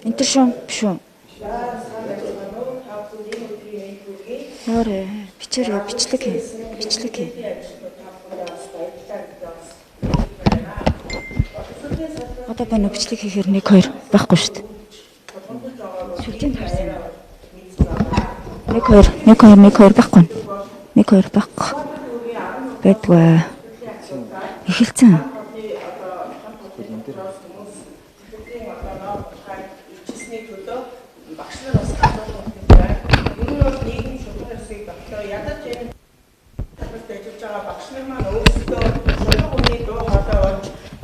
Энтер шүү биш үү? Яарэ бичээрэй бичлэг хий. Бичлэг хий. Одоо байна уу бичлэг хийхээр 1 2 байхгүй шүү дээ. Сүлжээнд харсан юм. 1 2 1 2 1 2 байхгүй. 1 2 байхгүй. Байдгүй. Эхэлсэн.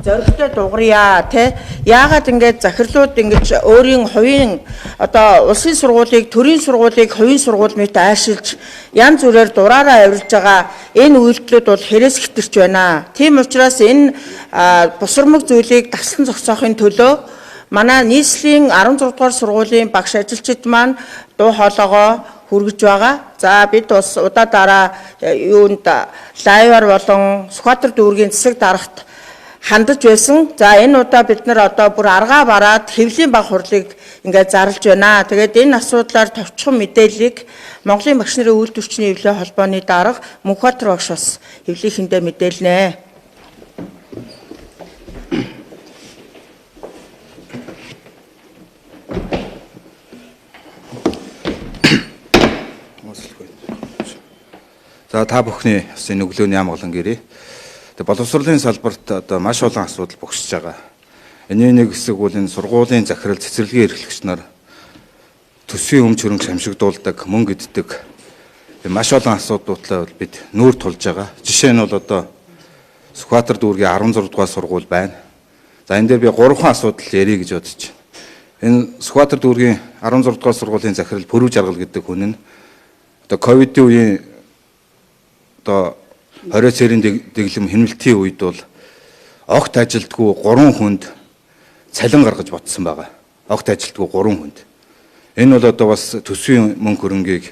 Зоригтой дугаарья тий. Яагаад ингэж захирлууд ингэж өөрийн хувийн одоо улсын сургуулийг, төрийн сургуулийг хувийн сургууль мэт айшилж янз бүрээр дураараа авирж байгаа энэ үйлдэлүүд бол хэрэгс хэтэрч байна. Тийм учраас энэ бусармаг зүйлийг таслан зогсоохын төлөө манай нийслэлийн 16 дугаар сургуулийн багш ажилчид маань дуу хоолойгоо хүргэж байгаа. За бид бас удаа дараа юунд лайваар болон Сүхбаатар дүүргийн засаг дарагт хандаж байсан. За энэ удаа бид нар одоо бүр аргаа бараад хэвлийн баг хурлыг ингээд зарлж байна. Тэгээд энэ асуудлаар товчхон мэдээллийг Монголын багш нарын үйлдвэрчний хэвлэлийн холбооны дарга Мөнхбаатар багш бас хэвлийнхэндээ мэдээлнэ. За та бүхний бас энэ өглөөний амгалан гэрээ. Тэгээ боловсролын салбарт одоо маш олон асуудал богсож байгаа. Энэний нэг хэсэг бол энэ сургуулийн захирал цэцэрлэгийн эрхлэгч нар төсвийн өмч хөрөнгө шамшигдуулдаг, мөнгө иддэг маш олон асуудлуудтай бол бид нүүр тулж байгаа. Жишээ нь бол одоо Сүхбаатар дүүргийн 16 дугаар сургууль байна. За энэ дээр би 3 асуудал ярих гэж бодож байна. Энэ Сүхбаатар дүүргийн 16 дугаар сургуулийн захирал Пүрүү Жаргал гэдэг хүн нь одоо ковидын үеийн одоо 20 цэрийн дэглэм хэмнэлтийн үед бол огт ажилтгүй 3 хүнд цалин гаргаж ботсон байгаа. Огт ажилтгүй 3 хүнд. Энэ бол одоо бас төсвийн мөнгө хөрөнгийг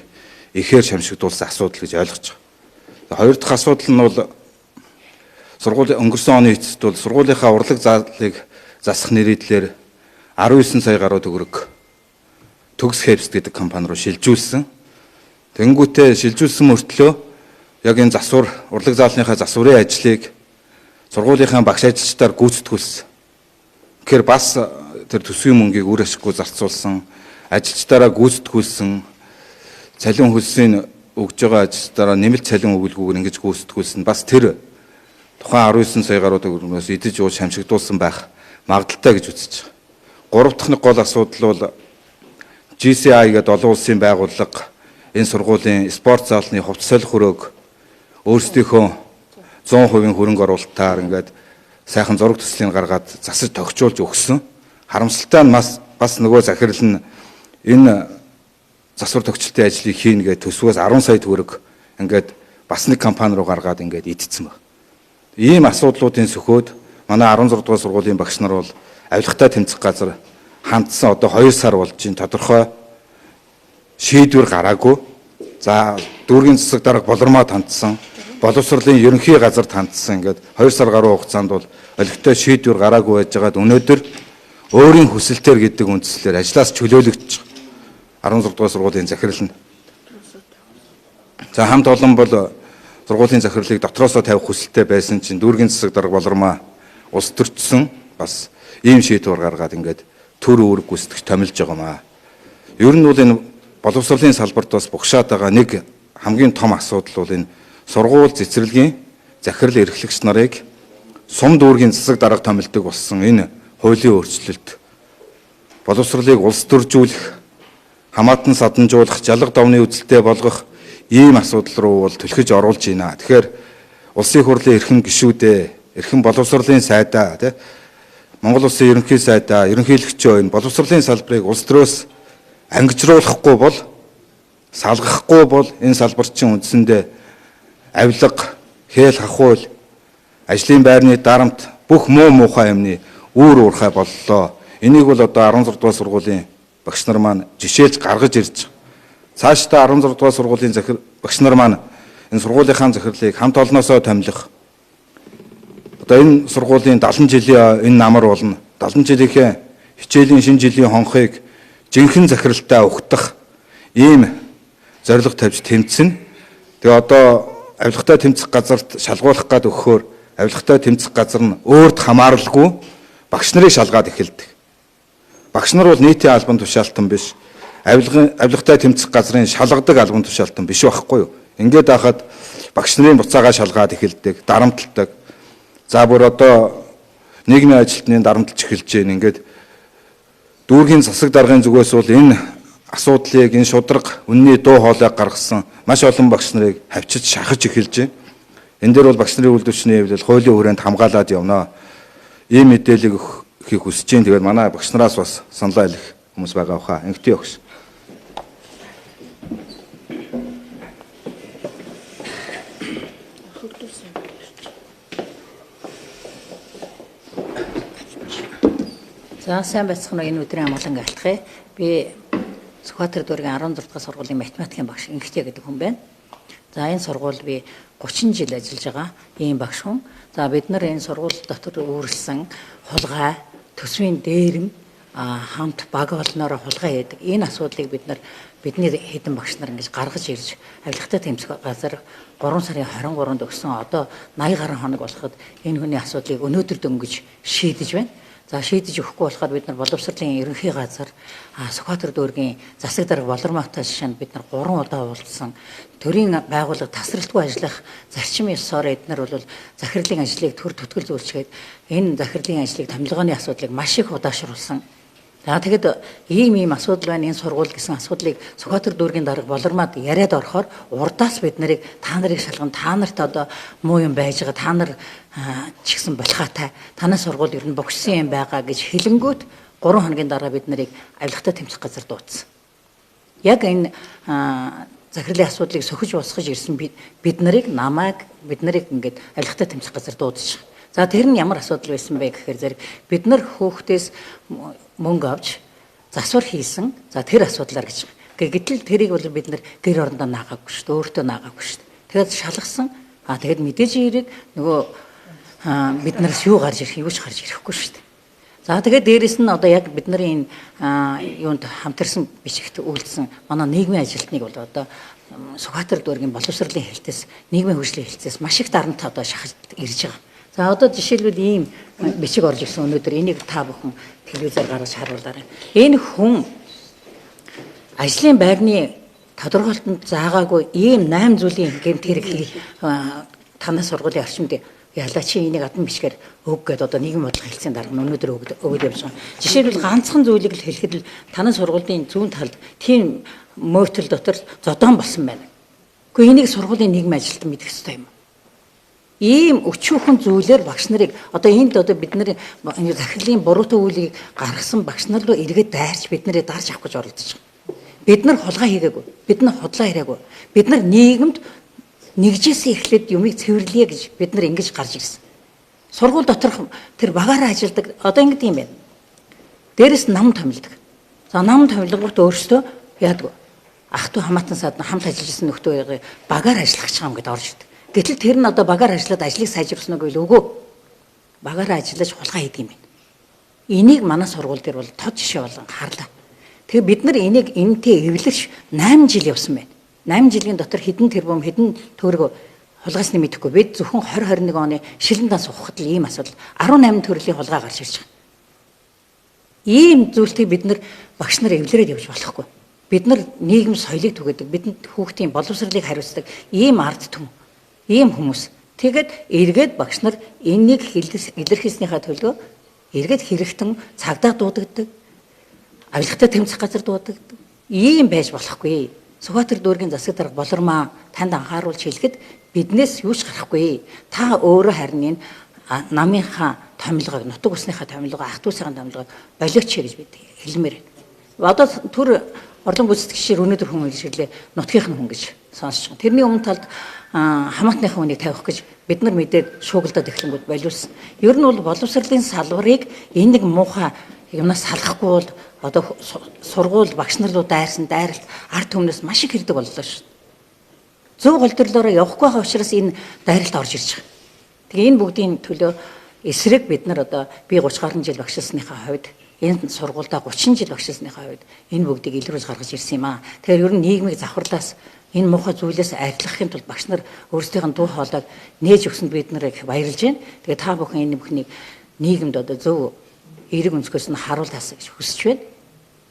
ихээр шамшигдуулсан асуудал гэж ойлгож байгаа. Хоёр дахь асуудал нь бол сургууль өнгөрсөн оны эцэст бол сургуулийнхаа урлаг заалыг засах нэрийдлэр 19 сая гаруй төгрөг Төгс Хевст гэдэг компани руу шилжүүлсэн. Тэнгүүтээ шилжүүлсэн мөртлөө яг энэ засвар урлаг заалныхаа засварын ажлыг сургуулийнхаа багш ажилчдаар гүйцэтгүүлсэн. Тэгэхээр бас тэр төсвийн мөнгийг үр ашиггүй зарцуулсан, ажилчдаараа гүйцэтгүүлсэн, цалин хөлсийн өгж байгаа ажилчдаараа нэмэлт цалин өгөлгүйгээр ингэж гүйцэтгүүлсэн. Бас тэр тухайн 19 сая гаруй төгрөгнөөс идэж ууж шамшигдуулсан байх магадaltaй гэж үзэж байгаа. Гурав дахь нэг гол асуудал бол GCI гэдэг олон улсын байгууллага энэ сургуулийн спорт заалны хувцас солих өрөөг өөрсдийнхөө 100% хөрөнгө оруулалтаар ингээд сайхан зураг төслийг гаргаад засаж тохижуулж өгсөн. Харамсалтай нь бас нөгөө захирал нь энэ засвар тохичлтын ажлыг хийнэ гэж төсвөөс 10 сая төгрөг ингээд бас нэг компани руу гаргаад ингээд идсэн баг. Ийм асуудлуудын сөхөөд манай 16 дугаар сургуулийн багш нар бол авилгатай тэмцэх газар хандсан одоо 2 сар болж чинь тодорхой шийдвэр гараагүй. За дүүргийн засаг дарга Болормоод хандсан, боловсролын ерөнхий газарт хандсан ингээд 2 сар гаруй хугацаанд бол олигтой шийдвэр гараагүй байжгаад өнөөдөр өөрийн хүсэлтээр гэдэг үндслээр ажлаас чөлөөлөгдөж 16 дугаар сургуулийн захирал нь. За хамт олон бол сургуулийн захирлыг дотроосоо тавих хүсэлтэй байсан чинь дүүргийн засаг дарга Болормоо улс төрчсөн бас ийм шийдвэр гаргаад ингээд төр үүрэг гүйцэтгэж томилж байгаа маа. Ер нь бол энэ боловсролын салбарт бас бухшаад байгаа нэг хамгийн том асуудал бол энэ сургууль цэцэрлэгийн захирал эрхлэгч нарыг сум дүүргийн засаг дарга томилдог болсон энэ хуулийн өөрчлөлт боловсролыг улс төржүүлэх, хамаатан саданжуулах, жалга давны үзэлтэй болгох ийм асуудал руу бол түлхэж оруулж байна. Тэгэхээр улсын хурлын эрхэм гишүүдээ, эрхэм боловсролын сайдаа, тий Монгол улсын ерөнхий сайдаа, ерөнхийлөгчөө энэ боловсролын салбарыг улс төрөөс ангижруулахгүй бол, салгахгүй бол энэ салбар чинь үндсэндээ авилга, хээл хахуул, ажлын байрны дарамт бүх муу муухай юмны үүр уурхай боллоо. Энийг бол одоо 16 дугаар сургуулийн багш нар маань жишээлж гаргаж ирж байгаа. Цаашдаа 16 дугаар сургуулийн багш нар маань энэ сургуулийнхаа захирлыг хамт олноосоо томилох. Одоо энэ сургуулийн 70 жилийн энэ намар болно. 70 жилийнхээ хичээлийн шинэ жилийн хонхыг жинхэнэ захиралтай угтах ийм зорилго тавьж тэмцэнэ. Тэгээ одоо авилгатай тэмцэх газарт шалгуулах гад өгөхөөр авилгатай тэмцэх газар нь өөрт хамааралгүй багш нарыг шалгаад эхэлдэг. Багш нар бол нийтийн албан тушаалтан биш. Авилгатай тэмцэх газрын шалгадаг албан тушаалтан биш байхгүй юу? Ингээд байхад багш нарын буцаагаа шалгаад эхэлдэг, дарамталдаг. За бүр одоо нийгмийн ажилтны дарамтлж эхэлж байна. Ингээд дүүргийн засаг даргын зүгээс бол энэ асуудлыг, энэ шударга үнний дуу хоолойг гаргасан маш олон багш нарыг хавчиж шахаж эхэлж байна. Энэ дээр бол багш нарын үйлдвэрчний хэвлэл хуулийн хүрээнд хамгаалаад явна. Ийм мэдээллийг өгөхийг хүсэж байна. Тэгээд манай багш нараас бас саналаа хэлэх хүмүүс байгаа баха. Ингэтий өгш. За сайн байцгаана уу, энэ өдрийн амгалан алтгая. Би Сүхбаатар дүүргийн 16 дахь сургуулийн математикийн багш Ингэтээ гэдэг хүн байна. За энэ сургууль би 30 жил ажиллаж байгаа ийм багш хүн. За бид нар энэ сургууль дотор үүрлсэн хулгай, төсвийн дээрэм хамт баг олноороо хулгай хийдэг. Энэ асуудлыг бид нар бидний хэдэн багш нар ингэж гаргаж ирж авилгатай тэмцэх газар 3 сарын 23-нд өгсөн. Одоо 80 гаруй хоног болоход энэ хүний асуудлыг өнөөдөр дөнгөж шийдэж байна. За шийдэж өгөхгүй болохоор бид нар боловсролын ерөнхий газар Сүхбаатар дүүргийн засаг дарга Болормоотой жишээнд бид нар 3 удаа уулзсан. Төрийн байгууллага тасралтгүй ажиллах зарчим ёсоор эднэр бол захирлын ажлыг төр түтгэл зүйлчгээд энэ захирлын ажлыг томилгооны асуудлыг маш их удаашруулсан. За тэгэхэд ийм асуудал байна, энэ сургууль гэсэн асуудлыг Сүхбаатар дүүргийн дарга Болормоод яриад орохоор урдаас бид нарыг та нарыг шалган, та нарт одоо муу юм байж байгаа, та нар ч гэсэн болохаатай, танай сургууль ер нь богшсон юм байгаа гэж хэлэнгүүт 3 хоногийн дараа бид нарыг авилгатай тэмцэх газар дуудсан. Яг энэ захирлын асуудлыг сөхөж босгож ирсэн бид нарыг намайг бид нарыг ингээд авилгатай тэмцэх газар дуудчих. За тэр нь ямар асуудал байсан бэ гэхээр зэрэг бид нар хөөхтөөс мөнгө авч засвар хийсэн. За тэр асуудлаар гэж. Гэтэл тэрийг бол бид нар гэр орондоо наагаагүй шүү дээ. Өөртөө наагаагүй шүү дээ. Тэгээд шалгасан. А тэгээд мэдээж хэрэг нөгөө бид нараас юу гарч ирэх, юу ч гарч ирэхгүй шүү дээ. За тэгээд дээрэс нь одоо яг бид нарын энэ юунд хамтарсан бичигт үйлдсэн манай нийгмийн ажилтныг бол одоо Сүхбаатар дүүргийн боловсролын хэлтээс, нийгмийн хөгжлийн хэлтээс маш их дарамт одоо шахаж ирж байгаа. За одоо жишээлбэл ийм бичиг орж ирсэн өнөөдөр энийг та бүхэн телевизээр гаргаж харуулаарай. Энэ хүн ажлын байрны тодорхойлолтод заагаагүй ийм 8 зүйлийн гэмт хэрэг танай сургуулийн орчимд ялаа чи энийг адан бичгээр өг гэдээ одоо нийгмийн бодлого хэлцээний дарга нь өнөөдөр өгöd явж байгаа. Жишээлбэл ганцхан зүйлийг л хэлэхэд л танай сургуулийн зүүн талд тийм мөтөл дотор зодоон болсон байна. Гэхдээ энийг сургуулийн нийгмийн ажилтан мэдэх ёстой юм. Ийм өчүүхэн зүйлээр багш нарыг одоо энд одоо бид нарын захирлын буруутай үйлийг гаргасан багш нар руу эргээд дайрч бид нарыг дарж авах гэж оролдож байгаа. Бид нар хулгай хийгээгүй. Бид нар худлаа яриагүй. Бид нар нийгэмд нэгжээс эхлээд юмыг цэвэрлэе гэж бид нар ингэж гарч ирсэн. Сургууль доторх тэр багаараа ажилладаг одоо ингэдэг юм байна. Дээрэс нам томилдог. За нам томилгоот өөрсдөө яадаг. Ах トゥ хамаатан саад хамт ажиллаж исэн нөхдөө багаар ажиллах гэж байгаа юм гэдээ орж ирдэг. Гэтэл тэр нь одоо багаар ажиллаад ажлыг сайжруулсан уу гэвэл үгүй. Багаараа ажиллаж хулгай хийдэг юм байна. Энийг манай сургууль дээр бол тод жишээ болон харлаа. Тэгээ бид нар энийг энэтэй эвлэрч 8 жил явсан байна. 8 жилийн дотор хэдэн тэрбум хэдэн төгрөг хулгайсны мэдэхгүй. Бид зөвхөн 2021 оны шилэн данс ухахад л ийм асуудал 18 төрлийн хулгай гарч ирж байгаа. Ийм зүйлтэй бид нар багш нар эвлэрээд явж болохгүй. Бид нар нийгэм соёлыг түгээдэг, бидэнд хүүхдийн боловсролыг хариуцдаг ийм ард түмэн, ийм хүмүүс. Тэгээд эргээд багш нар энийг илэрхийлснийхаа төлөө эргээд хэрэгтэн цагдаа дуудагддаг, авилгатай тэмцэх газар дуудагддаг. Ийм байж болохгүй. Сүхбаатар дүүргийн засаг дарга Болормоо танд анхааруулж хэлэхэд биднээс юу ч гарахгүй. Та өөрөө харин энэ намынхаа томилгоог, нутаг усныхаа томилгоо, ах дүүсийн томилгоог болиоч гэж бид хэлмээр байна. Одоо түр орлон гүйцэтгэгчээр өнөөдөр хүн ирж ирлээ, нутгийнх нь хүн гэж сонсож байгаа. Тэрний өмнө талд хамаатныхаа хүнийг тавих гэж бид нар мэдээд шуугилдаад эхлэнгүүд болиулсан. Ер нь бол боловсролын салбарыг энэ нэг муухай юмнаас салгахгүй бол одоо сургууль багш нар руу дайрсан дайралт ард түмнээс маш их хэрдэг боллоо шүү. Зөв голдрлоороо явахгүй байгаа учраас энэ дайралт орж ирж байгаа. Тэгээ энэ бүгдийн төлөө Эсрэг бид нар одоо би 30 гаруй жил багшилсныхаа хувьд энэ сургуульдаа 30 жил багшилсныхаа хувьд энэ бүгдийг илрүүлж гаргаж ирсэн юм аа. Тэгэхээр ер нь нийгмийг завхарлаас энэ муухай зүйлээс арилгахын тулд багш нар өөрсдийнх нь дуу хоолойг нээж өгсөнд бид нар их баярлж байна. Тэгээ та бүхэн энэ бүхнийг нийгэмд одоо зөв эерэг өнцгөөс нь харуултаасаа гэж хүсэж байна.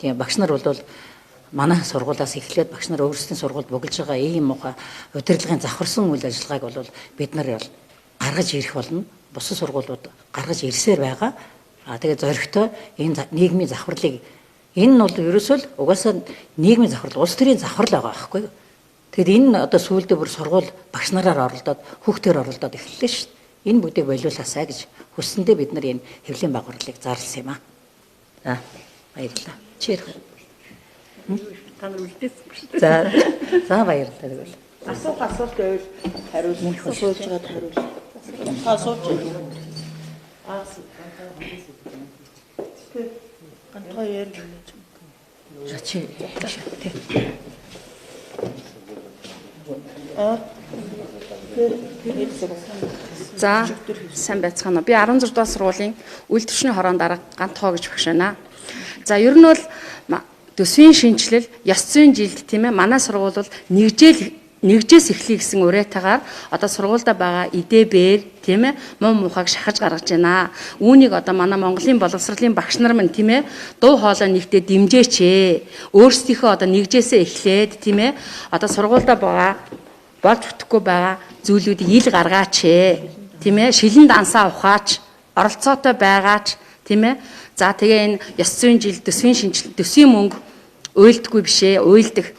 Тийм багш нар бол манай сургуулиас эхлээд багш нар өөрсдийн сургуульд буглаж байгаа ийм муухай удирдлагын завхарсан үйл ажиллагааг бол бид нар бол гаргаж ирэх болно. Бусад сургуулиуд гаргаж ирсээр байгаа. А тэгээ зоригтой энэ нийгмийн завхарлыг энэ нь бол ерөөсөө л угаасаа нийгмийн завхрал, улс төрийн завхрал байгаа байхгүй юу? Тэгэд энэ одоо сүүлдээ бүр сургууль багш нараар оролдоод хүүхдээр оролдоод эхэллээ шүү дээ. Энэ бүгдийг болиулаасаа гэж хүссэндээ бид нар энэ хэвлийн байгууллагыг зарласан юм аа. За баярлалаа. Чи ярих уу? Та нар үлдээсэн шүү дээ. За за баярлалаа тэгвэл. Асуух асуулт байвал хариулна. Асууж байгаад хариул. Та асууж байна. Гантгой ярь. За чи тий. За сайн байцгаана уу. Би 16 дугаар сургуулийн үйл түвшний хорон дарга Гантхоо гэж багш байна. За ер нь бол төсвийн шинэчлэл, ёс зүйн жилд тийм ээ манай сургууль бол нэгжээс эхлэе гэсэн уриатайгаар одоо сургуульдаа байгаа идэ бээр тийм ээ муу муухайг шахаж гаргаж байна. Үүнийг одоо манай Монголын боловсролын багш нар минь тийм ээ дуу хоолой нэгтээ дэмжээч ээ. Өөрсдийнхөө одоо нэгжээсээ эхлээд тийм ээ одоо сургуульдаа байгаа болж бүтэхгүй байгаа зүйлүүдийг ил гаргаач ээ. Тийм ээ шилэн дансаа ухаач, оролцоотой байгаач тийм ээ. За тэгээ энэ ёс зүйн жил, төсвийн шинэчлэл, төсвийн мөнгө уйлдаггүй биш ээ, уйлдаг.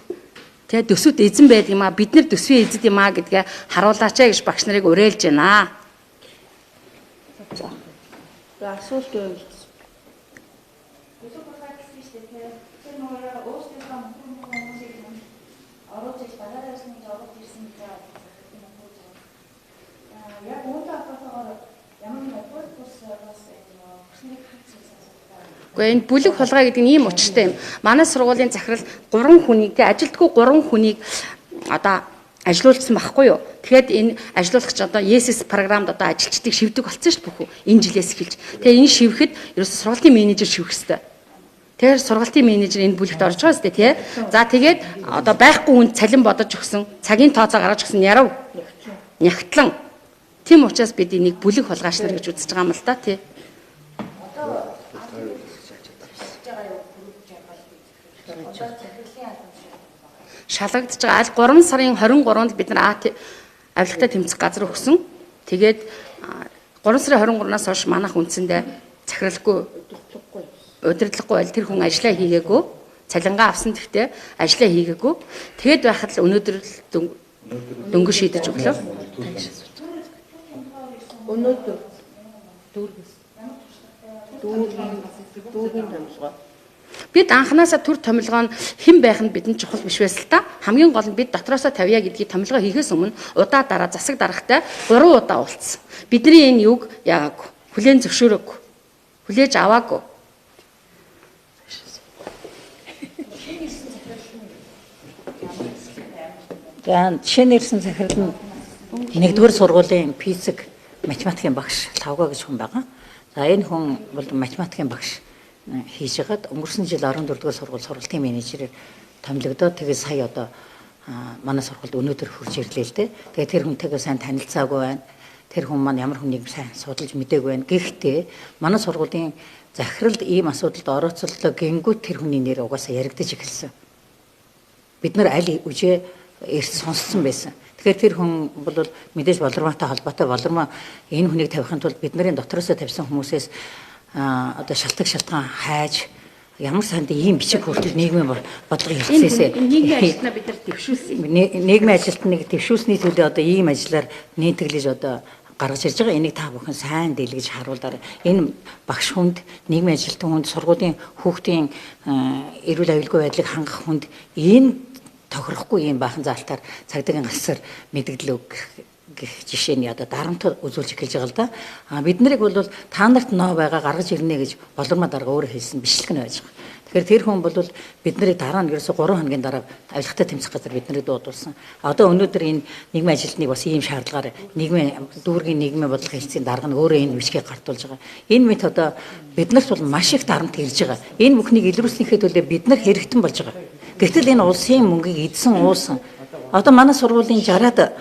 Тэ төсөвт эзэн байдаг юм а, бид нар төсвийн эзэд юм а гэдгээ харуулаач ээ гэж багш нарыг уриалж байна. За асуулт байвал Бүлэг хулгай гэсэн шүү дээ. Тэр нөгөө өөрсдийнхөө мөнх хүмүүсийг оруулж иж дараа ясны гэж оруулж ирсэн гэж захирал нь хөөж байгаа. Яг үүнтэй холбоотойгоор ямар нэгэн бүл бус бас багш нарыг хангасан асуудал. Гэхдээ энэ бүлэг хулгай гэдэг нь ийм учиртай юм. Манай сургуулийн захирал 3 хүнийг тэ ажилтгүй 3 хүнийг одоо ажилуулсан байхгүй юу? Тэгэхээр энэ ажилуулагч одоо ESS програмд одоо ажилчдыг шивдэг болсон шүү дээ бүх энэ жилээс эхэлж. Тэгээ энэ шивэхэд ерөөсө сургуулийн менежер шивэх ёстой. Тэгэхээр сургалтын менежер энэ бүлэгт орж байгаа сте тий. За тэгээд одоо байхгүй хүнд цалин бодож өгсөн, цагийн тооцоо гаргаж өгсөн ярав. Нягтлан. Тийм учраас бид энийг бүлэг хулгайч нар гэж үзэж байгаа юм л да тий. Шалгагдж байгаа. Аль 3 сарын 23-нд бид нар авилгатай тэмцэх газар өгсөн. Тэгээд 3 сарын 23-наас хойш манайх үндсэндээ захиралгүй удирдлагагүй байл тэр хүн ажиллаа хийгээгүй. Цалингаа авсан гэхдээ ажиллаа хийгээгүй. Тэгээд байхад л өнөөдөр дөнгөж шийдэж өглөө. Өнөөдөр дүүргийн томилгоо. Бид анханасаа төр томилгоо нь хэн байх нь бидэнд чухал биш байсан л та. Хамгийн гол нь бид дотроосоо тавья гэдгийг томилгоо хийхээс өмнө удаа дараа засаг даргатай 3 удаа уулзсан. Бидний энэ юг яагаагүй. Хүлээн зөвшөөрөөгүй. Хүлээж аваагүй. За шинэ ирсэн захирал нь нэгдүгээр сургуулийн физик математикийн багш Лавга гэж хүн байгаа. За энэ хүн бол математикийн багш хийж хагаад өнгөрсөн жил 14 дугаар сургууль сургалтын менежерээр томилогдоод тэгээ сая одоо манай сургуульд өнөөдөр хурж ирлээ л дээ. Тэгээ тэр хүнтэйгээ сайн танилцаагүй байна. Тэр хүн маань ямар хүнийг сайн судалж мдээгүй байна. Гэхдээ манай сургуулийн захиралд ийм асуудалд орооцоллоо гингүүт тэр хүний нэр угаасаа яригдаж эхэлсэн. Бид нар аль үжээ эрт сонсцсон байсан. Тэгэхээр тэр хүн бол мэдээж Болормоотой холбоотой Болормоо энэ хүнийг тавихын тулд бидний дотроосоо тавьсан хүмүүсээс одоо шалтгаан шалтгаан хайж ямар санд ийм бичиг хүртэл нийгмийн бодлого хэлцээсээ нийгмийн ажилтнаа бид нар дэвшүүлсэн. Нийгмийн ажилтныг дэвшүүлсний төлөө одоо ийм ажиллаар нийтгэлж одоо гаргаж ирж байгаа. Энийг та бүхэн сайн дэлгэж харуулаарай. Энэ багш хүнд, нийгмийн ажилтан хүнд, сургуулийн хүүхдийн эрүүл аюулгүй байдлыг хангах хүнд энэ тохирохгүй ийм баахан заалтаар цагдаагийн гасар мэдгдэл гэх жишээний одоо дарамт үзүүлж эхэлж байгаа л да. А бид нарыг бол та нарт ноо байгаа гаргаж ирнэ гэж Болормоо дарга өөрөө хэлсэн бичлэг нь байж байгаа. Тэгэхээр тэр хүн бол бид нарыг дараа нь ерөөсө 3 хоногийн дараа авилгатай тэмцэх газар бид нарыг дуудуулсан. Одоо өнөөдөр энэ нийгмийн ажилтныг бас ийм шаардлагаар нийгмийн дүүргийн нийгмийн бодлого хэлтсийн дарга нь өөрөө энэ бичгийг гартуулж байгаа. Энэ мэт одоо бид нарт бол маш их дарамт ирж байгаа. Энэ бүхнийг илрүүлснийхээ төлөө бид нар хэрэгтэн болж байгаа. Гэтэл энэ улсын мөнгийг эдсэн уусан. Одоо манай сургуулийн 60-аад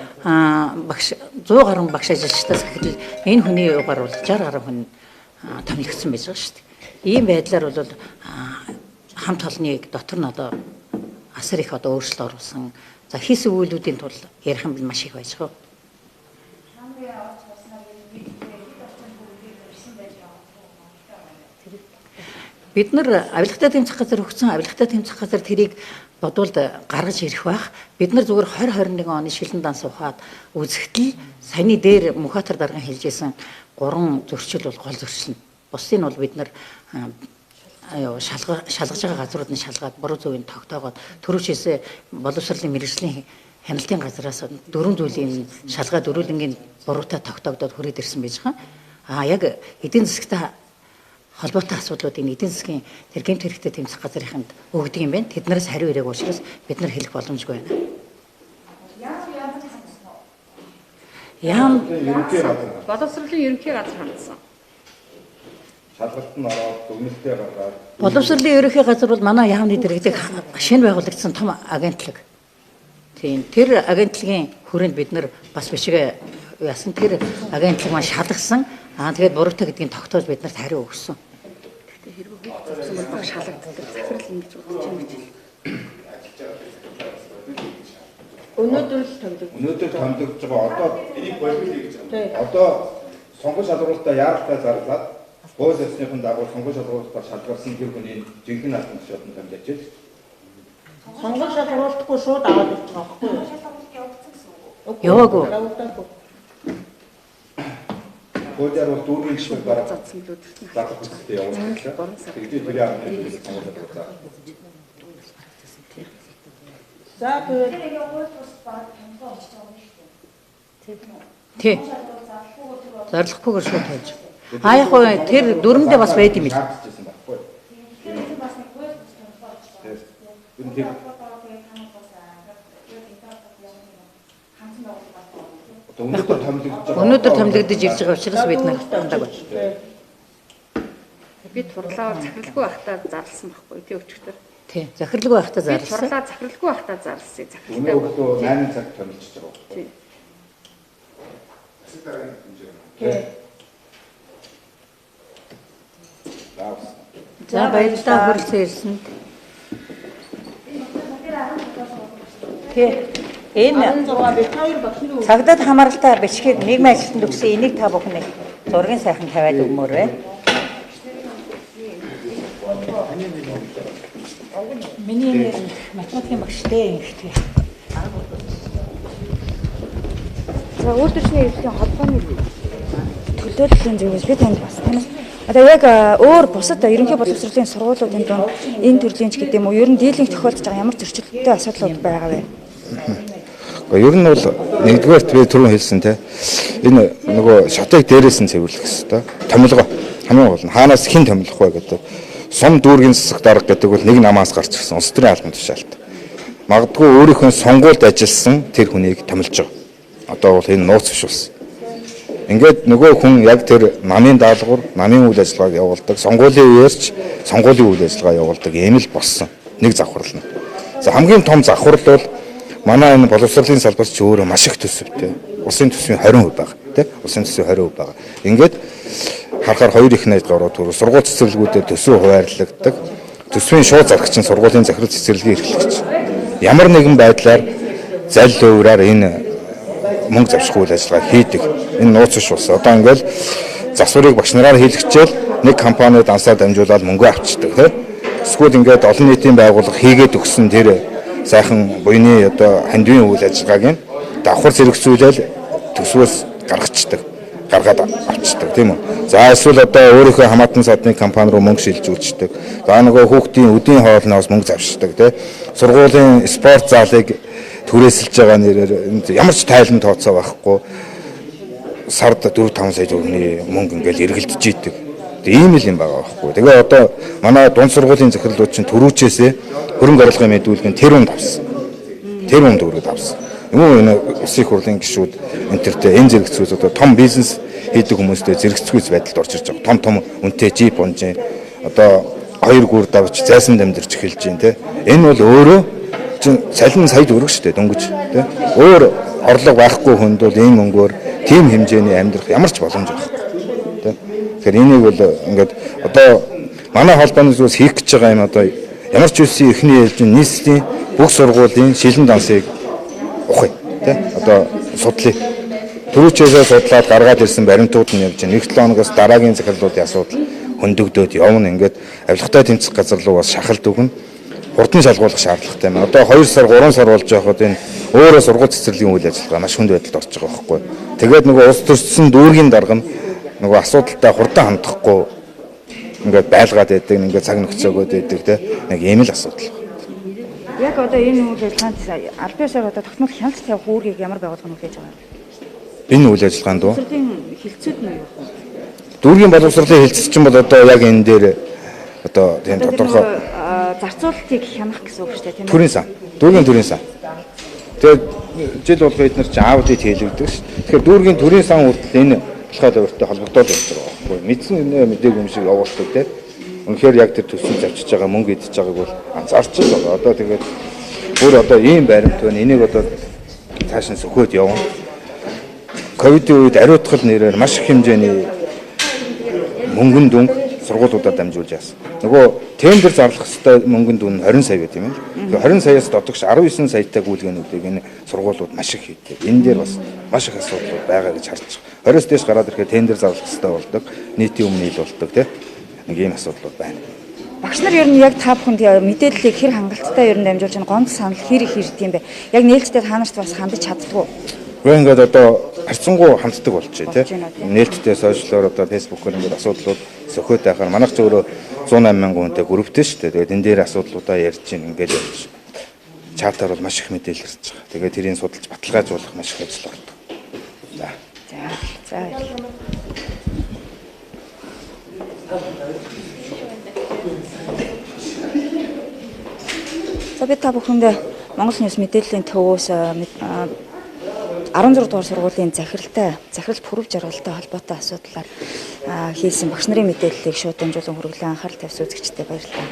багш 100 гаруй багш ажилчдаас гэхэд энэ хүний юугаар бол 60 гаруй хүн томилогдсон байж байгаа шүү дээ. Ийм байдлаар бол хамт олныг дотор нь одоо асар их одоо өөрчлөлт оруулсан. За хийсэн үйлүүдийн тул ярих юм маш их байж байгаа. Бид нар авилгатай тэмцэх газар өгсөн, авилгатай тэмцэх газар тэрийг бодвол гаргаж ирэх байх. Бид нар зүгээр 2021 оны шилэн данс ухаад үзэхдээ саяны дээр Мөнхбаатар дарган хэлжсэн 3 зөрчил бол гол зөрчил нь. Бусдыг нь бол бид нар шалгаж байгаа газрууд нь шалгаад буруу зөвийг тогтоогоод түрүүчээсээ боловсролын мэргэжлийн хяналтын газраас дөрвөн зүйлийн шалгаад дөрвөлнгийн буруутай тогтоогдоод хүрээд ирсэн байж байгаа. А яг эдийн засагтай холбоотой асуудлуудыг эдийн засгийн тэр гэмт хэрэгтэй тэмцэх газрынханд өгдөг юм байна. Тэднээс хариу ирээг учраас бид нар хэлэх боломжгүй байна. Яам боловсролын ерөнхий газар хандсан. Шалгалт нь ороод дүгнэлтээ гаргаад боловсролын ерөнхий газар бол манай яамны дэргэдэг шинэ байгуулагдсан том агентлаг. Тийм, тэр агентлагийн хүрээнд бид нар бас бичгээ яасан. Тэр агентлаг маань шалгасан. Аа тэгээд буруутай гэдгийг тогтоож бид нарт хариу өгсөн. Гэхдээ хэрвээ хүүхд зовсон бол баг шалгагддаг. Захирал ингэж бодож юм гэж. Өнөөдөр л томилогдож. Өнөөдөр томилогдож байгаа. Одоо энийг болбол хийж байгаа. Одоо сонгон шалгуултаа яаралтай зарлаад хууль ёсныхон дагуу сонгон шалгуултаар шалгарсан тэр хүний жинхэнэ албан тушаалтан томилж л. Сонгон шалгуултгүй шууд аваад ирж байгаа байхгүй юу? Яваагүй. Хуулиар бол дүүргийн гишүүд бараг Задсан л өдөрт нь зарлах хүсэлтэд явуулчихлаа. Тэгжээ тэр яамны сонгон шалгуултаа. За тэгээд Тий. Зарлахгүйгээр шууд тавьж. А яг хөө тэр дүрмдээ бас байд юм бил. Шаардчихсан байхгүй юу? Тэр нь тэр одоо өнөөдөр томилогдож байгаа. Өнөөдөр томилогдож ирж байгаа учраас бид нар хандаагүй. Би турлаа захиралгүй байхдаа зарласан байхгүй тий өчигдөр. Тий. Захирлгүй байхдаа Би зарласан. турлаа захиралгүй байхдаа зарласан. Өнөө Захиралтай. өглөө 8 цаг томилчихж байгаа байхгүй Тий. юу? Тий. За баярлалаа хүрэлцэн ирсэнд. Тий. Энэ 16 бит хоёр багшны цагдаад хамааралтай бичгийг нийгмийн ажилтнанд өгсөн энийг та бүхний зургийн сайхан тавиад өгмөр байна. Миний нэр математикийн багштай ингэдэг. За үйлдвэрчний эрхлэлийн холбооны төлөөллийн зүгээс би танд бас танил. Одоо яг өөр бусад ерөнхий боловсролын сургуулиудын дунд энэ төрлийн ч гэдэг юм уу ер нь дийлэнх тохиолдож байгаа ямар зөрчилтэй асуудлууд байгаа вэ? Гэхдээ ер нь бол нэгдүгээрт би түрүүн хэлсэн те энэ нөгөө шатыг дээрээс нь цэвэрлэх хэвээр томилгоо хамгийн гол нь хаанаас хэн томилох вэ гэдэг сум дүүргийн засаг дарга гэдэг бол нэг намаас гарч ирсэн улс төрийн албан тушаалт. Магадгүй өөрийнхөө сонгуульд ажилласан тэр хүнийг томилж байгаа. Одоо бол энэ нууц биш болсон. Ингээд нөгөө хүн яг тэр намын даалгавар, намын үйл ажиллагааг явуулдаг, сонгуулийн үеэрч сонгуулийн үйл ажиллагаа явуулдаг юм л болсон. Нэг завхрал нь. За хамгийн том завхрал бол манай энэ боловсролын салбар ч өөрөө маш их төсөвтэй. Улсын төсвийн 20% байгаа, тий? Улсын төсвийн 20% байгаа. Ингээд харахаар хоёр их найз гаруу төр сургууль цэцэрлэгүүдэд төсөв хуваарлагддаг. Төсвийн шууд зарагч нь сургуулийн захирал цэцэрлэгийн эрхлэгч. Ямар нэгэн байдлаар заль уураар энэ мөнгө завших үйл ажиллагаа хийдэг. Энэ нууц биш болсон. Одоо ингээл засварыг багш нараар хийлгэчээл нэг компани дансаар дамжуулаад мөнгө авчдаг тийм. Эсвэл ингээд олон нийтийн байгууллага хийгээд өгсөн тэр сайхан буйны одоо хандивын үйл ажиллагааг нь давхар зэрэгцүүлэл төсвөөс гаргацдаг. Гаргаад авчдаг тийм үү. За эсвэл одоо өөрийнхөө хамаатан садны компани руу мөнгө шилжүүлждэг. За нөгөө хүүхдийн өдийн хоолноос мөнгө завшдаг тийм. Сургуулийн спорт залыг Түрээсэлж байгаа нэрээр ямар ч тайлан тооцоо байхгүй сард 4-5 сая төгрөгийн мөнгө ингээл эргэлдэж идэг. Ийм л юм байгаа байхгүй. Тэгээ одоо манай дунд сургуулийн захирлууд чинь түрүүчээсээ хөрөнгө оруулалтын мэдүүлэг нь тэр үнд авсан. Тэр үнд төгрөг авсан. Юм энэ улсын их хурлын гишүүд энэ төртөө энэ зэрэгцүүс одоо том бизнес хийдэг хүмүүстэй зэрэгцгүйц байдалд орж ирж байгаа. Том том үнэтэй жип унжин одоо хоёр гүр давж зайсан дамжирч эхэлж байна те. Энэ бол өөрөө чинь цалин сая төгрөг шүү дээ дөнгөж те. Өөр орлого байхгүй хүнд бол ийм мөнгөөр тийм хэмжээний амьдрах ямар ч боломж байхгүй те. Тэгэхээр энийг бол ингээд одоо манай холбооны зүйлс хийх гэж байгаа юм одоо ямар ч үлсийн эхний ээлжийн нийслэлийн бүх сургуулийн шилэн дансыг ухъя те. Одоо судлаа. Түрүүчээсээ судлаад гаргаад ирсэн баримтууд нь явж байна. 1-7 хоногоос дараагийн захирлуудын асуудал хөндөгдөөд явна. Ингээд авилгатай тэмцэх газар руу бас шахалт өгнө. Хурдан шалгуулах шаардлагатай юм. Одоо 2 сар 3 сар болж байхад энэ өөрөө сургууль цэцэрлэгийн үйл ажиллагаа маш хүнд байдалд орж байгаа байхгүй. Тэгээд нөгөө улс төрчсөн дүүргийн дарга нь нөгөө асуудалтай хурдан хандахгүй ингээд байлгаад байдаг, ингээд цаг нөхцөөгөөд байдаг те. Нэг ийм л асуудал. Яг одоо энэ үйл ажиллагаанд аль биесээр одоо тогтмол хяналт тавих үүргийг ямар байгууллага нь хүлээж байгаа вэ? Энэ үйл ажиллагаанд уу? Боловсролын хилцүүд нь юу вэ? Дүүргийн боловсролын хилцэл чинь бол одоо яг энэ дээр одоо тийм тодорхой зарцуулалтыг хянах гэсэн үг шүү дээ, тийм ээ. Төрийн сан. Дүүргийн төрийн сан. Тэгээд жил болгон эднэр чинь аудит хийлэгдэг шүү. Тэгэхээр дүүргийн төрийн сан хүртэл энэ баталгаа төвөртэй холбогдоод явж байгаа байхгүй. Мэдсэн нэ мдээгүй юм шиг явуулдаг те. Үнэхээр яг тэр төсөл завчиж байгаа мөнгө идэж байгааг бол анзаарч л байгаа. Одоо тэгээд бүр одоо ийм баримт байна. Энийг одоо цааш нь сөхөөд явна. Ковидын үед ариутгал нэрээр маш их хэмжээний мөнгөн дүнг сургуулиудаар дамжуулж яасан. Нөгөө тендер зарлах ёстой мөнгөн дүн нь 20 сая байт юм л. Тэгэхээр 20 саяас дотогш 19 саятай гүйлгээнүүдийг энэ сургуулиуд маш их хийдэг. Энэ дээр бас маш их асуудлууд байгаа гэж харж байгаа. 20-с дээш гараад ирэхээр тендер зарлах ёстой болдог. Нийтийн өмнө ил болдог тийм. Нэг ийм асуудлууд байна. Багш нар ер нь яг та бүхэнд мэдээллийг хэр хангалттай ер нь дамжуулж байна, гомдол санал хэр их ирд юм бэ? Яг нээлттэй та нарт бас хандаж чаддгүй. Гэхдээ ингээд одоо харьцангуй ханддаг болчихъя тийм. Нээлттэй сошиалор одоо фэйсбүүкээр ингээд асуудлууд сөхөөд байхаар манайх ч өөрөө 108 мянган хүнтэй групптэй шүү дээ. Тэгээд энэ дээр асуудлуудаа ярьж гин ингээд явж. Чатаар бол маш их мэдээлэл ирж байгаа. Тэгээд тэрийг судалж баталгаажуулах маш их ажил ордог. За. За. За би та бүхэндээ Монгол Ньюс мэдээллийн төвөөс 16 дугаар сургуулийн захиралтай, захирал пүрэв жаргалтай холбоотой асуудлаар хийсэн багш нарын мэдээллийг шууд дамжуулан хүргэлээ. Анхаарал тавьсан үзэгчдэд баярлалаа.